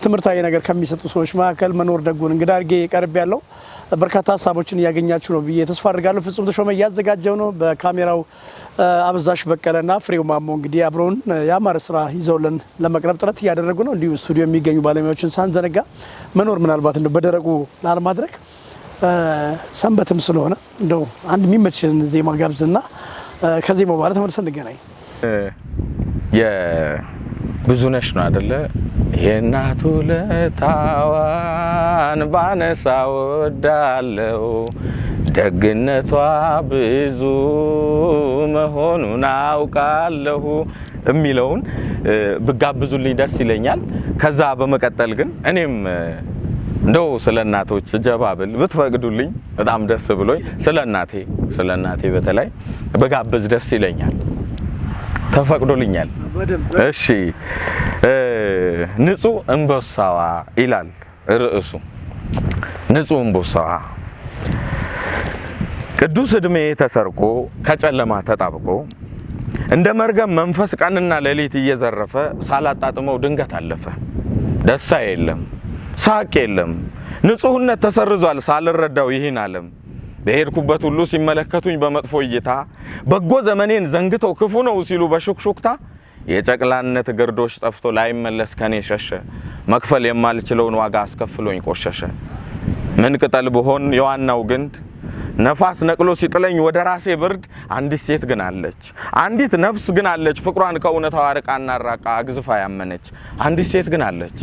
ትምህርታዊ ነገር ከሚሰጡ ሰዎች መካከል መኖር ደጉን እንግዳ አድርጌ ቀርብ ያለው በርካታ ሀሳቦችን እያገኛችሁ ነው ብዬ ተስፋ አድርጋለሁ። ፍጹም ተሾመ እያዘጋጀው ነው። በካሜራው አበዛሽ በቀለና ፍሬው ማሞ እንግዲህ አብረውን የአማረ ስራ ይዘውልን ለመቅረብ ጥረት እያደረጉ ነው። እንዲሁ ስቱዲዮ የሚገኙ ባለሙያዎችን ሳንዘነጋ፣ መኖር ምናልባት እንደው በደረቁ ላለማድረግ ሰንበትም ስለሆነ እንደው አንድ የሚመችን ዜማ ጋብዝና ከዜማው በኋላ ተመልሰን እንገናኝ። የብዙነሽ ነው አደለ? የእናቱ ለታዋን ባነሳ ወዳለው፣ ደግነቷ ብዙ መሆኑን አውቃለሁ የሚለውን ብጋብዙልኝ ደስ ይለኛል። ከዛ በመቀጠል ግን እኔም እንደው ስለ እናቶች ጀባ ብል ብትፈቅዱልኝ በጣም ደስ ብሎኝ ስለ እናቴ በተለይ ብጋብዝ ደስ ይለኛል። ተፈቅዶልኛል። እሺ፣ ንጹህ እምቦሳዋ ይላል ርዕሱ። ንጹህ እምቦሳዋ። ቅዱስ ዕድሜ ተሰርቆ ከጨለማ ተጣብቆ እንደ መርገም መንፈስ ቀንና ሌሊት እየዘረፈ ሳላጣጥመው ድንገት አለፈ። ደስታ የለም፣ ሳቅ የለም፣ ንጹህነት ተሰርዟል ሳልረዳው ይህን ዓለም። በሄድኩበት ሁሉ ሲመለከቱኝ በመጥፎ እይታ፣ በጎ ዘመኔን ዘንግተው ክፉ ነው ሲሉ በሹክሹክታ፣ የጨቅላነት ግርዶሽ ጠፍቶ ላይመለስ ከኔ ሸሸ። መክፈል የማልችለውን ዋጋ አስከፍሎኝ ቆሸሸ። ምን ቅጠል ብሆን የዋናው ግንድ ነፋስ ነቅሎ ሲጥለኝ ወደ ራሴ ብርድ፣ አንዲት ሴት ግን አለች፣ አንዲት ነፍስ ግን አለች፣ ፍቅሯን ከእውነታው አርቃና አራቃ አግዝፋ ያመነች አንዲት ሴት ግን አለች።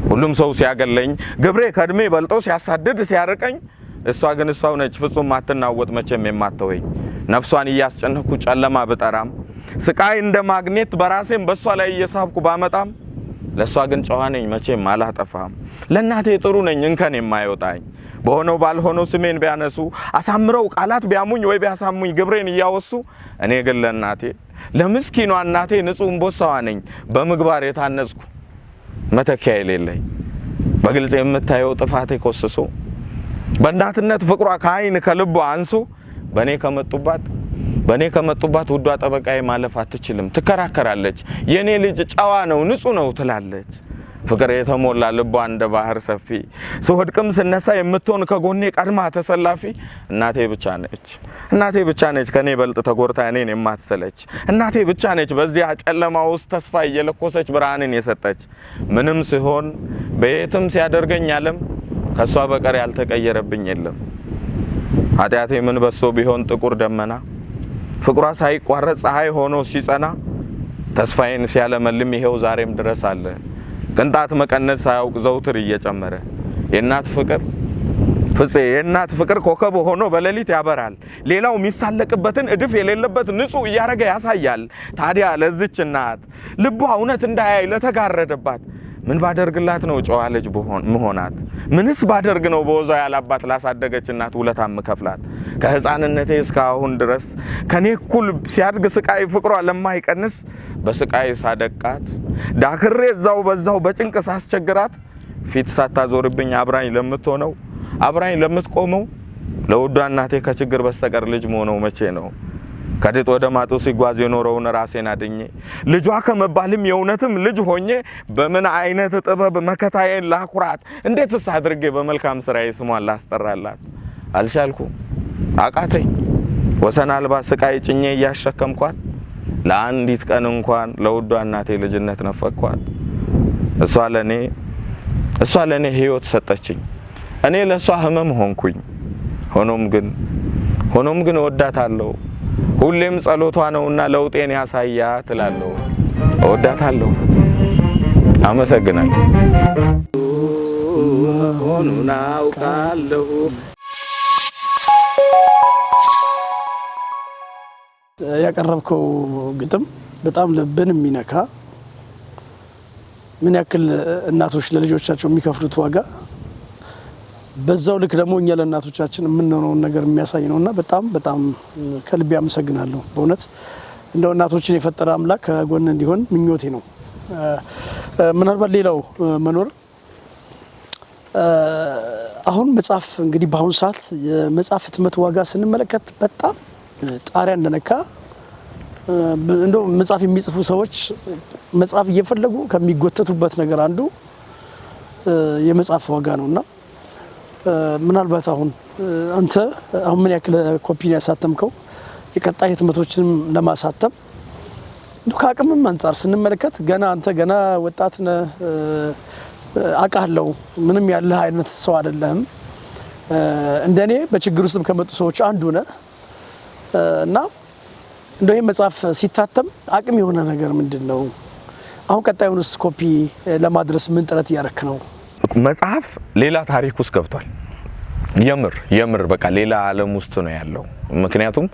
ሁሉም ሰው ሲያገለኝ፣ ግብሬ ከእድሜ በልጦ ሲያሳድድ ሲያርቀኝ፣ እሷ ግን እሷው ነች፣ ፍጹም ማትናወጥ፣ መቼም የማተወኝ። ነፍሷን እያስጨነኩ ጨለማ ብጠራም፣ ስቃይ እንደ ማግኔት በራሴም በእሷ ላይ እየሳብኩ ባመጣም፣ ለእሷ ግን ጨዋ ነኝ፣ መቼም አላጠፋም። ለእናቴ ጥሩ ነኝ፣ እንከን የማይወጣኝ። በሆነው ባልሆነው ስሜን ቢያነሱ፣ አሳምረው ቃላት ቢያሙኝ ወይ ቢያሳሙኝ ግብሬን እያወሱ፣ እኔ ግን ለእናቴ፣ ለምስኪኗ እናቴ ንጹሕ እምቦሳዋ ነኝ፣ በምግባር የታነጽኩ፣ መተኪያ የሌለኝ። በግልጽ የምታየው ጥፋቴ ኮስሶ፣ በእናትነት ፍቅሯ ከአይን ከልቧ አንሶ፣ በእኔ ከመጡባት ውዷ ጠበቃዬ ማለፍ አትችልም። ትከራከራለች። የእኔ ልጅ ጨዋ ነው፣ ንጹሕ ነው ትላለች። ፍቅር የተሞላ ልቧ እንደ ባህር ሰፊ፣ ስወድቅም ስነሳ የምትሆን ከጎኔ ቀድማ ተሰላፊ እናቴ ብቻ ነች። እናቴ ብቻ ነች ከኔ በልጥ ተጎድታ እኔን የማትሰለች። እናቴ ብቻ ነች በዚያ ጨለማ ውስጥ ተስፋ እየለኮሰች ብርሃንን የሰጠች። ምንም ሲሆን በየትም ሲያደርገኝ ዓለም ከእሷ በቀር ያልተቀየረብኝ የለም። ኃጢአቴ ምን በዝቶ ቢሆን ጥቁር ደመና፣ ፍቅሯ ሳይቋረጥ ፀሐይ ሆኖ ሲጸና፣ ተስፋዬን ሲያለመልም ይሄው ዛሬም ድረስ አለ። ቅንጣት መቀነስ ሳያውቅ ዘውትር እየጨመረ። የእናት ፍቅር ፍፄ፣ የእናት ፍቅር ኮከብ ሆኖ በሌሊት ያበራል። ሌላው የሚሳለቅበትን እድፍ የሌለበት ንጹሕ እያደረገ ያሳያል። ታዲያ ለዚች እናት፣ ልቧ እውነት እንዳያይ ለተጋረደባት፣ ምን ባደርግላት ነው ጨዋ ልጅ ምሆናት? ምንስ ባደርግ ነው በወዟ ያላባት ላሳደገች እናት ውለታ ምከፍላት? ከሕፃንነቴ እስከ አሁን ድረስ ከኔ እኩል ሲያድግ ስቃይ ፍቅሯ ለማይቀንስ፣ በስቃይ ሳደቃት ዳክሬ እዛው በዛው በጭንቅ ሳስቸግራት ፊት ሳታዞርብኝ አብራኝ ለምትሆነው፣ አብራኝ ለምትቆመው ለውዷ እናቴ ከችግር በስተቀር ልጅ መሆነው መቼ ነው? ከድጥ ወደ ማጡ ሲጓዝ የኖረውን ራሴን አድኜ፣ ልጇ ከመባልም የእውነትም ልጅ ሆኜ፣ በምን አይነት ጥበብ መከታዬን ላኩራት? እንዴትስ አድርጌ በመልካም ስራዬ ስሟን ላስጠራላት? አልቻልኩም፣ አቃተኝ። ወሰን አልባ ስቃይ ጭኜ እያሸከምኳት ለአንዲት ቀን እንኳን ለውዷ እናቴ ልጅነት ነፈቅኳት። እሷ ለኔ ህይወት ሰጠችኝ፣ እኔ ለእሷ ህመም ሆንኩኝ። ሆኖም ግን እወዳታለሁ። ሁሌም ጸሎቷ ነውና ለውጤን ያሳያ ትላለሁ። እወዳታለሁ። አመሰግናለሁ። መሆኑን አውቃለሁ። ያቀረብከው ግጥም በጣም ልብን የሚነካ፣ ምን ያክል እናቶች ለልጆቻቸው የሚከፍሉት ዋጋ፣ በዛው ልክ ደግሞ እኛ ለእናቶቻችን የምንሆነውን ነገር የሚያሳይ ነው እና በጣም በጣም ከልቤ አመሰግናለሁ። በእውነት እንደው እናቶችን የፈጠረ አምላክ ከጎን እንዲሆን ምኞቴ ነው። ምናልባት ሌላው መኖር አሁን መጽሐፍ እንግዲህ በአሁኑ ሰዓት የመጽሐፍ ህትመት ዋጋ ስንመለከት በጣም ጣሪያ እንደነካ፣ እንደው መጽሐፍ የሚጽፉ ሰዎች መጽሐፍ እየፈለጉ ከሚጎተቱበት ነገር አንዱ የመጽሐፍ ዋጋ ነውና፣ ምናልባት አሁን አንተ አሁን ምን ያክል ኮፒ ያሳተምከው? የቀጣይ ህትመቶችንም ለማሳተም እንደው ከአቅምም አንጻር ስንመለከት ገና አንተ ገና ወጣት ነህ፣ አውቃለሁ፣ ምንም ያለህ አይነት ሰው አይደለህም። እንደኔ በችግር ውስጥም ከመጡ ሰዎች አንዱ ነህ እና እንደው ይህ መጽሐፍ ሲታተም አቅም የሆነ ነገር ምንድን ነው? አሁን ቀጣዩንስ ኮፒ ለማድረስ ምን ጥረት እያረክ ነው? መጽሐፍ ሌላ ታሪክ ውስጥ ገብቷል። የምር የምር በቃ ሌላ ዓለም ውስጥ ነው ያለው። ምክንያቱም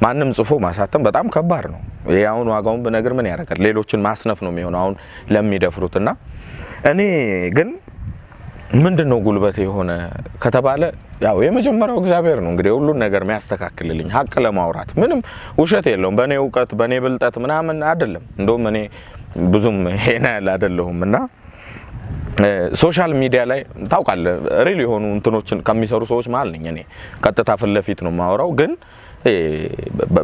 ማንም ጽፎ ማሳተም በጣም ከባድ ነው። ይሄ አሁን ዋጋውን ብነግር ምን ያደርጋል? ሌሎችን ማስነፍ ነው የሚሆነው አሁን ለሚደፍሩትና እኔ ግን ምንድን ነው ጉልበት የሆነ ከተባለ ያው የመጀመሪያው እግዚአብሔር ነው። እንግዲህ ሁሉን ነገር የሚያስተካክልልኝ፣ ሀቅ ለማውራት ምንም ውሸት የለውም። በእኔ እውቀት በእኔ ብልጠት ምናምን አይደለም። እንደውም እኔ ብዙም ይሄን ያህል አይደለሁም እና social media ላይ ታውቃለህ real የሆኑ እንትኖችን ከሚሰሩ ሰዎች መሀል ነኝ እኔ። ቀጥታ ፊት ለፊት ነው የማወራው። ግን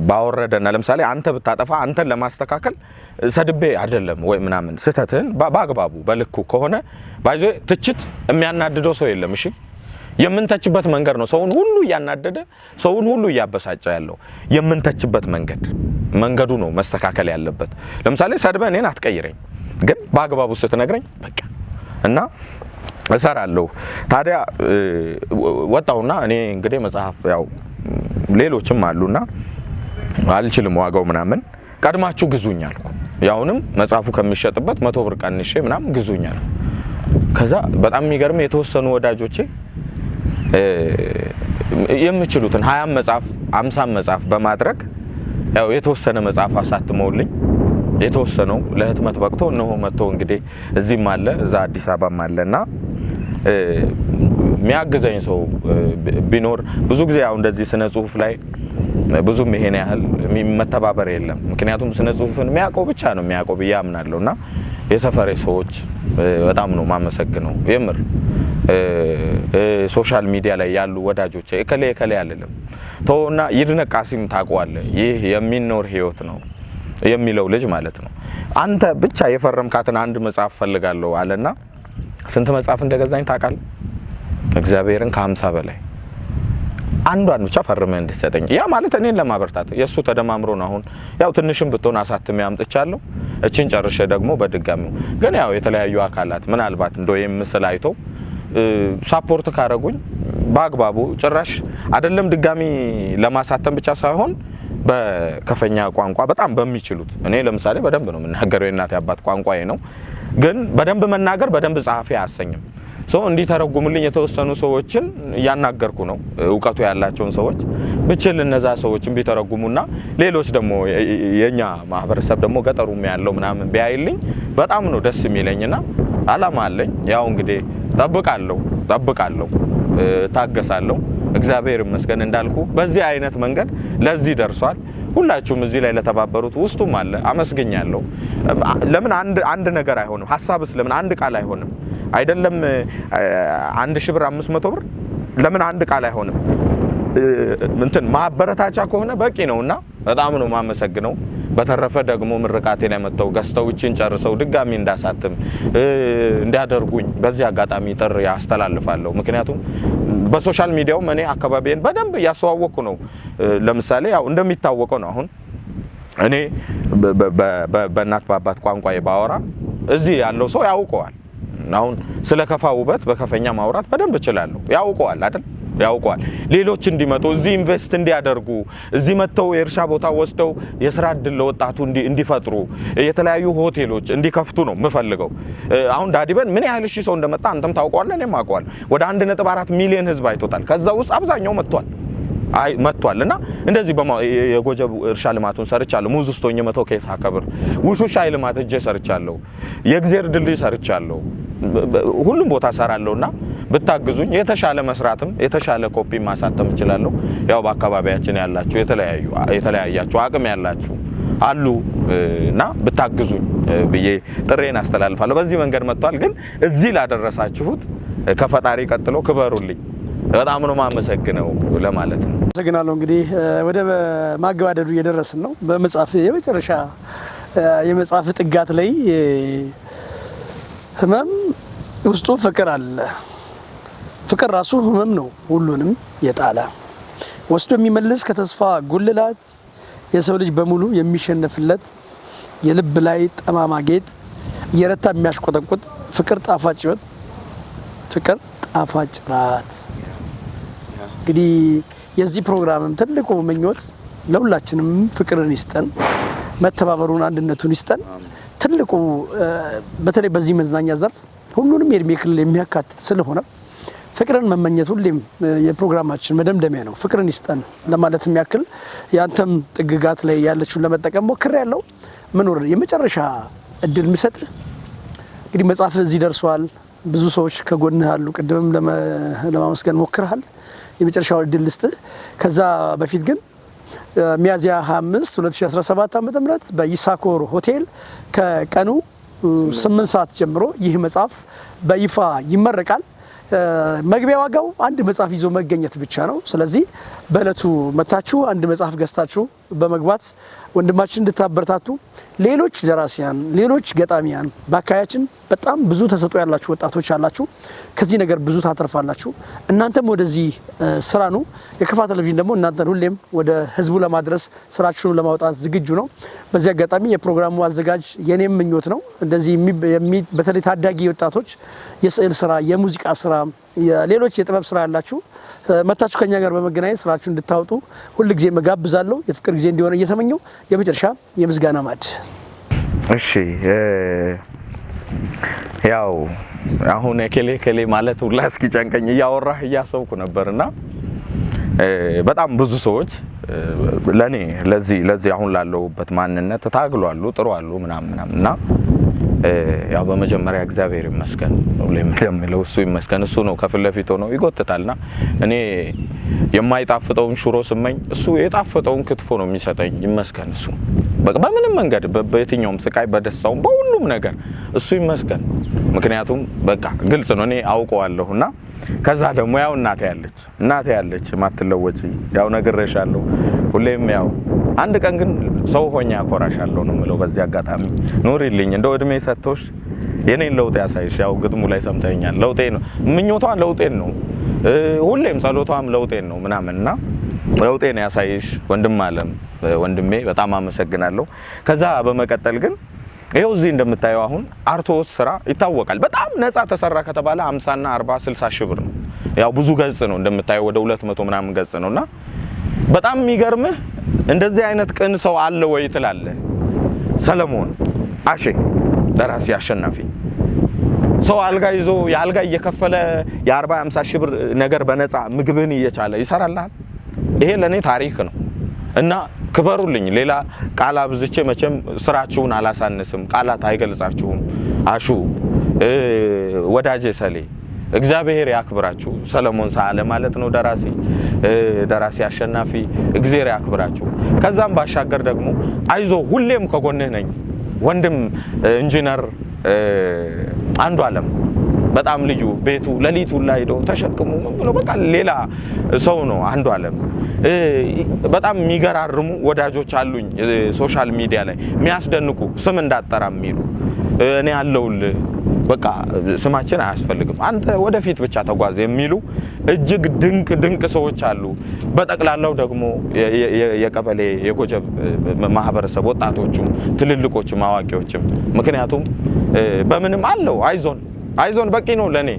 ባወረደና ለምሳሌ አንተ ብታጠፋ አንተን ለማስተካከል ሰድቤ አይደለም ወይ ምናምን፣ ስህተትህን በአግባቡ በልኩ ከሆነ by the way ትችት የሚያናድደው ሰው የለም። እሺ፣ የምንተችበት መንገድ ነው ሰውን ሁሉ እያናደደ ሰውን ሁሉ እያበሳጨ ያለው። የምንተችበት መንገዱ ነው መስተካከል ያለበት። ለምሳሌ ሰድበህ እኔን አትቀይረኝ፣ ግን በአግባቡ ስትነግረኝ በቃ እና እሰራለሁ። ታዲያ ወጣሁና እኔ እንግዲህ መጽሐፍ ያው ሌሎችም አሉና አልችልም ዋጋው ምናምን፣ ቀድማችሁ ግዙኝ አልኩ። ያውንም መጽሐፉ ከሚሸጥበት 100 ብር ቀንሼ ምናምን ግዙኝ አልኩ። ከዛ በጣም የሚገርም የተወሰኑ ወዳጆቼ የሚችሉትን 20 መጽሐፍ 50 መጽሐፍ በማድረግ ያው የተወሰነ መጽሐፍ አሳትመውልኝ የተወሰነው ለህትመት በቅቶ እነሆ መጥቶ እንግዲህ እዚህም አለ እዛ አዲስ አበባም አለና የሚያግዘኝ ሰው ቢኖር። ብዙ ጊዜ ያው እንደዚህ ስነ ጽሁፍ ላይ ብዙም ይሄን ያህል መተባበር የለም። ምክንያቱም ስነ ጽሁፍን የሚያውቀው ብቻ ነው የሚያውቀው ብዬ አምናለሁ እና የሰፈሬ ሰዎች በጣም ነው ማመሰግነው። የምር social media ላይ ያሉ ወዳጆች እከሌ እከሌ አልልም። ተውና ይድነቅ ቃሲም ታውቀዋለህ። ይህ የሚኖር ህይወት ነው የሚለው ልጅ ማለት ነው። አንተ ብቻ የፈረምካትን አንድ መጽሐፍ ፈልጋለሁ አለና ስንት መጽሐፍ እንደገዛኝ ታውቃለህ? እግዚአብሔርን ከ50 በላይ፣ አንዷን ብቻ ፈርመህ እንድትሰጠኝ። ያ ማለት እኔን ለማበርታት የእሱ ተደማምሮ ነው። አሁን ያው ትንሽም ብትሆን አሳትሜ አምጥቻለሁ። እችን ጨርሼ ደግሞ በድጋሚው ግን ያው የተለያዩ አካላት ምናልባት እንደው ይህም ምስል አይተው support ካረጉኝ በአግባቡ ጭራሽ አይደለም ድጋሚ ለማሳተም ብቻ ሳይሆን በከፈኛ ቋንቋ በጣም በሚችሉት፣ እኔ ለምሳሌ በደንብ ነው የምናገረው፣ የእናቴ አባት ቋንቋዬ ነው። ግን በደንብ መናገር በደንብ ጸሐፊ አያሰኝም። So እንዲተረጉሙልኝ የተወሰኑ ሰዎችን እያናገርኩ ነው፣ እውቀቱ ያላቸውን ሰዎች። ብችል እነዛ ሰዎችን ቢተረጉሙና ሌሎች ደግሞ የኛ ማህበረሰብ ደግሞ ገጠሩም ያለው ምናምን ቢያይልኝ በጣም ነው ደስ የሚለኝና አላማ አለኝ። ያው እንግዲህ ጠብቃለሁ፣ ጠብቃለሁ፣ ታገሳለሁ። እግዚአብሔር ይመስገን እንዳልኩ በዚህ አይነት መንገድ ለዚህ ደርሷል። ሁላችሁም እዚህ ላይ ለተባበሩት ውስጡም አለ አመስግኛለሁ። ለምን አንድ አንድ ነገር አይሆንም? ሀሳብስ ለምን አንድ ቃል አይሆንም? አይደለም 1000 ብር 500 ብር ለምን አንድ ቃል አይሆንም? እንትን ማበረታቻ ከሆነ በቂ ነውና በጣም ነው የማመሰግነው። በተረፈ ደግሞ ምርቃቴ ላይ መጥተው ገዝተው እቺን ጨርሰው ድጋሚ እንዳሳትም እንዲያደርጉኝ በዚህ አጋጣሚ ጥሪ አስተላልፋለሁ። ምክንያቱም በ social media ውም እኔ አካባቢዬን በደንብ እያስተዋወቅኩ ነው። ለምሳሌ ያው እንደሚታወቀው ነው፣ አሁን እኔ በእናት በአባት ቋንቋዬ ባወራ እዚህ ያለው ሰው ያውቀዋል። አሁን ስለ ከፋ ውበት በከፈኛ ማውራት በደንብ እችላለሁ። ያውቀዋል አይደል? ያውቀዋል። ሌሎች እንዲመጡ፣ እዚህ invest እንዲያደርጉ፣ እዚህ መጥተው የእርሻ ቦታ ወስደው የስራ እድል ለወጣቱ እንዲፈጥሩ፣ የተለያዩ ሆቴሎች እንዲከፍቱ ነው የምፈልገው። አሁን ዳዲበን ምን ያህል ሺህ ሰው እንደመጣ አንተም ታውቀዋለህ፣ እኔም አውቀዋለሁ። ወደ 1.4 ሚሊዮን ህዝብ አይቶታል። ከዛ ውስጥ አብዛኛው መጥቷል፣ አይ መጥቷል። እና እንደዚህ የጎጀብ እርሻ ልማቱን ሰርቻለሁ። ሙዝ ውስጥ ሆኜ 100 ኬስ አከብር ውሹ ሻይ ልማት እጄ ሰርቻለሁ። የእግዜር ድልድይ ሰርቻለሁ። ሁሉም ቦታ ሰራለሁና ብታግዙኝ የተሻለ መስራትም የተሻለ ኮፒ ማሳተም እችላለሁ። ያው በአካባቢያችን ያላችሁ የተለያዩ የተለያያችሁ አቅም ያላችሁ አሉ እና ብታግዙኝ ብዬ ጥሪዬን አስተላልፋለሁ። በዚህ መንገድ መጥቷል። ግን እዚህ ላደረሳችሁት ከፈጣሪ ቀጥሎ ክበሩልኝ። በጣም ነው የማመሰግነው ለማለት ነው። አመሰግናለሁ። እንግዲህ ወደ ማገባደዱ እየደረስን ነው። በመጽሐፍ የመጨረሻ የመጽሐፍ ጥጋት ላይ ህመም ውስጡ ፍቅር አለ። ፍቅር ራሱ ህመም ነው፣ ሁሉንም የጣለ ወስዶ የሚመልስ ከተስፋ ጉልላት የሰው ልጅ በሙሉ የሚሸነፍለት የልብ ላይ ጠማማ ጌጥ እየረታ የሚያሽቆጠቁጥ ፍቅር ጣፋጭ ህይወት፣ ፍቅር ጣፋጭ ራት። እንግዲህ የዚህ ፕሮግራምም ትልቁ ምኞት ለሁላችንም ፍቅርን ይስጠን፣ መተባበሩን፣ አንድነቱን ይስጠን። ትልቁ በተለይ በዚህ መዝናኛ ዘርፍ ሁሉንም የእድሜ ክልል የሚያካትት ስለሆነ ፍቅርን መመኘት ሁሌም የፕሮግራማችን መደምደሚያ ነው። ፍቅርን ይስጠን ለማለት የሚያክል የአንተም ጥግጋት ላይ ያለችውን ለመጠቀም ሞክሬያለሁ። ምኖር የመጨረሻ እድል ምሰጥ እንግዲህ መጽሐፍ እዚህ ደርሷል። ብዙ ሰዎች ከጎንህ አሉ። ቅድምም ለማመስገን ሞክረሃል። የመጨረሻው እድል ልስጥህ። ከዛ በፊት ግን ሚያዝያ 25 2017 ዓ.ም በይሳኮር ሆቴል ከቀኑ 8 ሰዓት ጀምሮ ይህ መጽሐፍ በይፋ ይመረቃል። መግቢያ ዋጋው አንድ መጽሐፍ ይዞ መገኘት ብቻ ነው። ስለዚህ በእለቱ መታችሁ አንድ መጽሐፍ ገዝታችሁ በመግባት ወንድማችን እንድታበረታቱ፣ ሌሎች ደራሲያን፣ ሌሎች ገጣሚያን በአካባቢያችን በጣም ብዙ ተሰጥኦ ያላችሁ ወጣቶች አላችሁ። ከዚህ ነገር ብዙ ታተርፋላችሁ። እናንተም ወደዚህ ስራ ኑ። የከፋ ቴሌቪዥን ደግሞ እናንተን ሁሌም ወደ ህዝቡ ለማድረስ ስራችሁን ለማውጣት ዝግጁ ነው። በዚህ አጋጣሚ የፕሮግራሙ አዘጋጅ የኔም ምኞት ነው እንደዚህ በተለይ ታዳጊ ወጣቶች የስዕል ስራ፣ የሙዚቃ ስራ፣ ሌሎች የጥበብ ስራ ያላችሁ መታችሁ ከኛ ጋር በመገናኘት ስራችሁ እንድታወጡ ሁል ጊዜ መጋብዛለሁ። የፍቅር ጊዜ እንዲሆነ እየተመኘው የመጨረሻ የምስጋና ማዕድ። እሺ፣ ያው አሁን እከሌ እከሌ ማለት ሁላ እስኪጨንቀኝ እያወራህ እያሰብኩ ነበርና በጣም ብዙ ሰዎች ለኔ ለዚህ አሁን ላለሁበት ማንነት ታግሏሉ፣ ጥሩ አሉ ምናምን ምናምን እና ያው በመጀመሪያ እግዚአብሔር ይመስገን፣ ሁሌም እንደምለው እሱ ይመስገን። እሱ ነው ከፊት ለፊት ሆኖ ይጎትታልና እኔ የማይጣፍጠውን ሽሮ ስመኝ እሱ የጣፈጠውን ክትፎ ነው የሚሰጠኝ። ይመስገን እሱ በቃ በምንም መንገድ በየትኛውም ስቃይ በደስታውም በሁሉም ነገር እሱ ይመስገን። ምክንያቱም በቃ ግልጽ ነው፣ እኔ አውቀዋለሁና ከዛ ደግሞ ያው እናቴ ያለች እናቴ ያለች ማትለወጪ ያው ነግሬሻለሁ። ሁሌም ያው አንድ ቀን ግን ሰው ሆኜ አኮራሻለሁ ነው የምለው። በዚህ አጋጣሚ ኑሪልኝ፣ እንደው እድሜ ሰጥቶሽ የኔን ለውጥ ያሳይሽ። ያው ግጥሙ ላይ ሰምተኛል። ለውጤ ነው ምኞቷ፣ ለውጤን ነው ሁሌም ጸሎቷም ለውጤን ነው ምናምንና ለውጤን ያሳይሽ ወንድም አለም ወንድሜ በጣም አመሰግናለሁ። ከዛ በመቀጠል ግን ይኸው እዚህ እንደምታየው አሁን አርትዖት ስራ ይታወቃል። በጣም ነፃ ተሰራ ከተባለ 50 እና 40 60 ሺህ ብር ነው። ያው ብዙ ገጽ ነው እንደምታየው ወደ 200 ምናምን ገጽ ነውና በጣም የሚገርምህ እንደዚህ አይነት ቅን ሰው አለ ወይ ትላለህ። ሰለሞን አሼ ደራሲ አሸናፊ ሰው አልጋ ይዞ የአልጋ እየከፈለ የ40 50 ሺህ ብር ነገር በነፃ ምግብህን እየቻለ ይሰራልሃል። ይሄ ለኔ ታሪክ ነው እና ክበሩልኝ። ሌላ ቃል አብዝቼ መቼም ስራችሁን አላሳንስም፣ ቃላት አይገልጻችሁም። አሹ ወዳጄ ሰሌ እግዚአብሔር ያክብራችሁ። ሰለሞን ሳለ ማለት ነው ደራሲ አሸናፊ እግዚአብሔር ያክብራችሁ። ከዛም ባሻገር ደግሞ አይዞ ሁሌም ከጎንህ ነኝ ወንድም ኢንጂነር አንዱ አለም በጣም ልዩ ቤቱ ለሊቱ ላይ ሄዶ ተሸክሞ ምን ብሎ በቃ ሌላ ሰው ነው አንዱ አለም። በጣም የሚገራርሙ ወዳጆች አሉኝ social media ላይ የሚያስደንቁ ስም እንዳጠራ የሚሉ እኔ ያለውልህ በቃ ስማችን አያስፈልግም አንተ ወደፊት ብቻ ተጓዝ የሚሉ እጅግ ድንቅ ድንቅ ሰዎች አሉ። በጠቅላላው ደግሞ የቀበሌ የጎጀብ ማህበረሰብ ወጣቶቹም፣ ትልልቆቹም፣ አዋቂዎችም ምክንያቱም በምንም አለው አይዞን አይዞን በቂ ነው ለኔ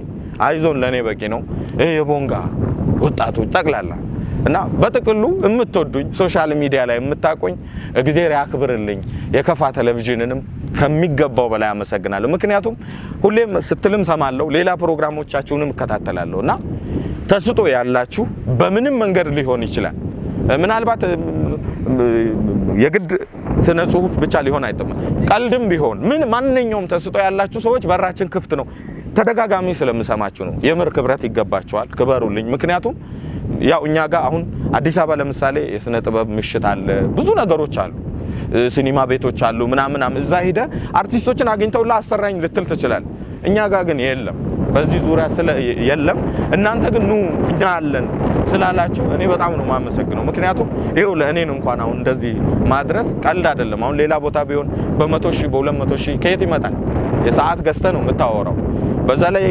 አይዞን ለኔ በቂ ነው። የቦንጋ ወጣቶች ጠቅላላ እና በጥቅሉ የምትወዱኝ social media ላይ የምታቆኝ እግዚአብሔር ያክብርልኝ። የከፋ ቴሌቪዥንንም ከሚገባው በላይ አመሰግናለሁ። ምክንያቱም ሁሌም ስትልም ሰማለሁ፣ ሌላ ፕሮግራሞቻችሁንም እከታተላለሁ እና ተስጦ ያላችሁ በምንም መንገድ ሊሆን ይችላል። ምናልባት የግድ ስነ ጽሁፍ ብቻ ሊሆን አይጥም፣ ቀልድም ቢሆን ምን ማንኛውም ተስጦ ያላችሁ ሰዎች በራችን ክፍት ነው። ተደጋጋሚ ስለምሰማችሁ ነው። የምር ክብረት ይገባቸዋል። ክበሩልኝ። ምክንያቱም ያው እኛ ጋር አሁን አዲስ አበባ ለምሳሌ የስነ ጥበብ ምሽት አለ፣ ብዙ ነገሮች አሉ። ሲኒማ ቤቶች አሉ ምናምን፣ እዛ ሂደ አርቲስቶችን አግኝተው አሰራኝ ልትል ትችላል። እኛ ጋር ግን የለም። በዚህ ዙሪያ ስለ የለም። እናንተ ግን ኑ እኛ አለን ስላላችሁ እኔ በጣም ነው የማመሰግነው። ምክንያቱም ይኸው ለእኔን እንኳን አሁን እንደዚህ ማድረስ ቀልድ አይደለም። አሁን ሌላ ቦታ ቢሆን በ100,000 በ200,000 ከየት ይመጣል? የሰዓት ገዝተህ ነው የምታወራው። በዛ ላይ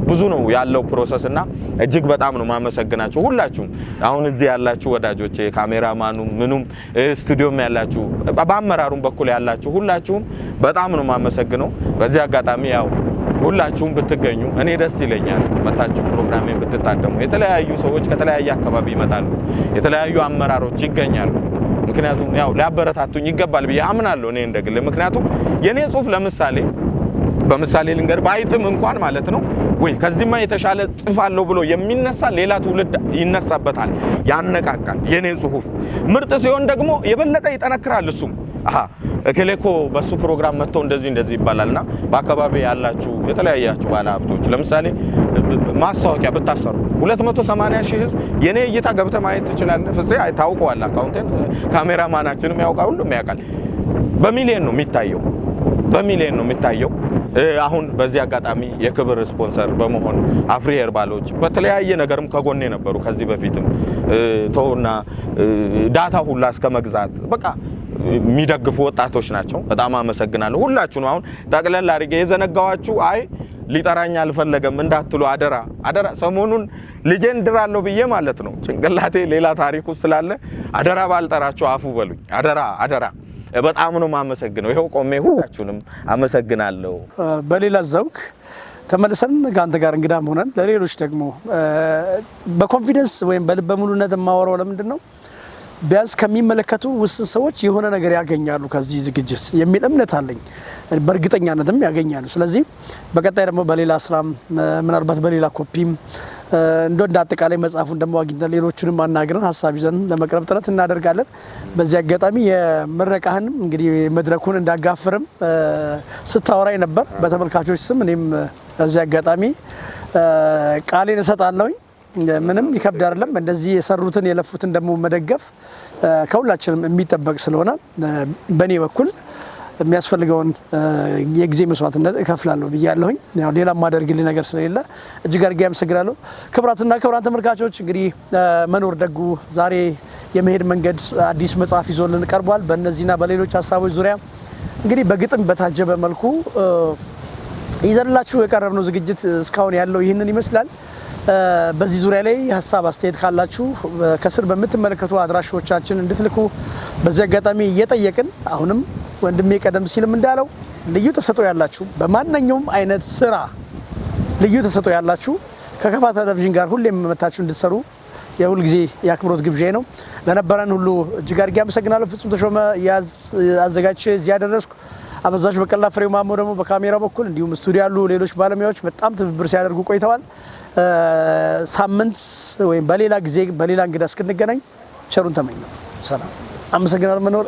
ብዙ ነው ያለው process እና እጅግ በጣም ነው ማመሰግናችሁ ሁላችሁም። አሁን እዚህ ያላችሁ ወዳጆቼ፣ ካሜራማኑ፣ ምኑም፣ ስቱዲዮም ያላችሁ፣ በአመራሩም በኩል ያላችሁ ሁላችሁም በጣም ነው ማመሰግነው። በዚህ አጋጣሚ ያው ሁላችሁም ብትገኙ እኔ ደስ ይለኛል። መታችሁ ፕሮግራሜን ብትታደሙ። የተለያዩ ሰዎች ከተለያየ አካባቢ ይመጣሉ፣ የተለያዩ አመራሮች ይገኛሉ። ምክንያቱም ያው ሊያበረታቱኝ ይገባል ብዬ አምናለሁ እኔ እንደግል። ምክንያቱም የኔ ጽሁፍ ለምሳሌ በምሳሌ ልንገር ባይጥም እንኳን ማለት ነው ወይ ከዚህማ የተሻለ ጽፋለሁ ብሎ የሚነሳ ሌላ ትውልድ ይነሳበታል፣ ያነቃቃል። የኔ ጽሁፍ ምርጥ ሲሆን ደግሞ የበለጠ ይጠነክራል። እሱም አሃ እከሌ እኮ በሱ ፕሮግራም መጥቶ እንደዚህ እንደዚህ ይባላልና በአካባቢ ያላችሁ የተለያያችሁ ባለ ሀብቶች ለምሳሌ ማስታወቂያ ብታሰሩ 280 ሺህ ህዝብ የኔ እይታ ገብተህ ማየት ትችላለህ። ፍፄ ታውቀዋለህ፣ አካውንቴን ካሜራማናችንም ያውቃል፣ ሁሉም ያውቃል። በሚሊዮን ነው የሚታየው፣ በሚሊዮን ነው የሚታየው። አሁን በዚህ አጋጣሚ የክብር ስፖንሰር በመሆን አፍሪ ሄርባሎች በተለያየ ነገርም ከጎኔ ነበሩ። ከዚህ በፊትም ተውና data ሁላ እስከ መግዛት በቃ የሚደግፉ ወጣቶች ናቸው። በጣም አመሰግናለሁ ሁላችሁንም። አሁን ጠቅለል አድርጌ የዘነጋዋችሁ አይ ሊጠራኝ አልፈለገም እንዳትሉ አደራ አደራ። ሰሞኑን ልጄን ድራለሁ ብዬ ማለት ነው ጭንቅላቴ ሌላ ታሪክ ውስጥ ስላለ አደራ ባልጠራችሁ አፉ በሉኝ። አደራ አደራ። በጣም ነው የማመሰግነው። ይኸው ቆሜ ሁላችሁንም አመሰግናለሁ። በሌላ ዘውግ ተመልሰን ከአንተ ጋር እንግዳም ሆነን ለሌሎች ደግሞ በ confidence ወይም በልበ ሙሉነት የማወራው ለምንድን ነው ቢያንስ ከሚመለከቱ ውስን ሰዎች የሆነ ነገር ያገኛሉ ከዚህ ዝግጅት የሚል እምነት አለኝ። በእርግጠኛነትም ያገኛሉ። ስለዚህ በቀጣይ ደግሞ በሌላ ስራም ምናልባት በሌላ ኮፒም እንደ አጠቃላይ መጽሐፉን ደግሞ አግኝተን ሌሎቹንም አናግረን ሀሳብ ይዘን ለመቅረብ ጥረት እናደርጋለን። በዚህ አጋጣሚ የምረቃህንም እንግዲህ መድረኩን እንዳጋፍርም ስታወራኝ ነበር። በተመልካቾች ስም እኔም በዚህ አጋጣሚ ቃሌን እሰጣለሁኝ። ምንም ይከብድ አይደለም። እንደዚህ የሰሩትን የለፉትን ደግሞ መደገፍ ከሁላችንም የሚጠበቅ ስለሆነ በእኔ በኩል የሚያስፈልገውን የጊዜ መስዋዕትነት እከፍላለሁ ብያለሁኝ። ያው ሌላ ማደርግልኝ ነገር ስለሌለ እጅግ አድርጌ አመሰግናለሁ። ክቡራትና ክቡራን ተመልካቾች እንግዲህ መኖር ደጉ ዛሬ የመሄድ መንገድ አዲስ መጽሐፍ ይዞልን ቀርቧል። በእነዚህና በሌሎች ሀሳቦች ዙሪያ እንግዲህ በግጥም በታጀበ መልኩ ይዘንላችሁ የቀረብነው ዝግጅት እስካሁን ያለው ይህንን ይመስላል። በዚህ ዙሪያ ላይ ሀሳብ አስተያየት ካላችሁ ከስር በምትመለከቱ አድራሾቻችን እንድትልኩ በዚህ አጋጣሚ እየጠየቅን አሁንም ወንድሜ ቀደም ሲልም እንዳለው ልዩ ተሰጥኦ ያላችሁ በማንኛውም አይነት ስራ ልዩ ተሰጥኦ ያላችሁ ከከፋ ቴሌቪዥን ጋር ሁሌም መታችሁ እንድትሰሩ የሁል ጊዜ የአክብሮት ግብዣ ነው። ለነበረን ሁሉ እጅግ አድርጌ አመሰግናለሁ። ፍጹም ተሾመ አዘጋጅቼ እዚህ ያደረስኩ፣ አበዛሽ በቀላ ፍሬው ማሞ ደግሞ በካሜራ በኩል እንዲሁም ስቱዲዮ ያሉ ሌሎች ባለሙያዎች በጣም ትብብር ሲያደርጉ ቆይተዋል። ሳምንት ወይም በሌላ ጊዜ በሌላ እንግዳ እስክንገናኝ ቸሩን ተመኘው። ሰላም። አመሰግናለሁ መኖር።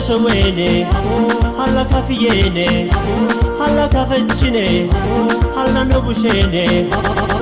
Sowene, hala kafiyene, hala kafechine, hala nobushene.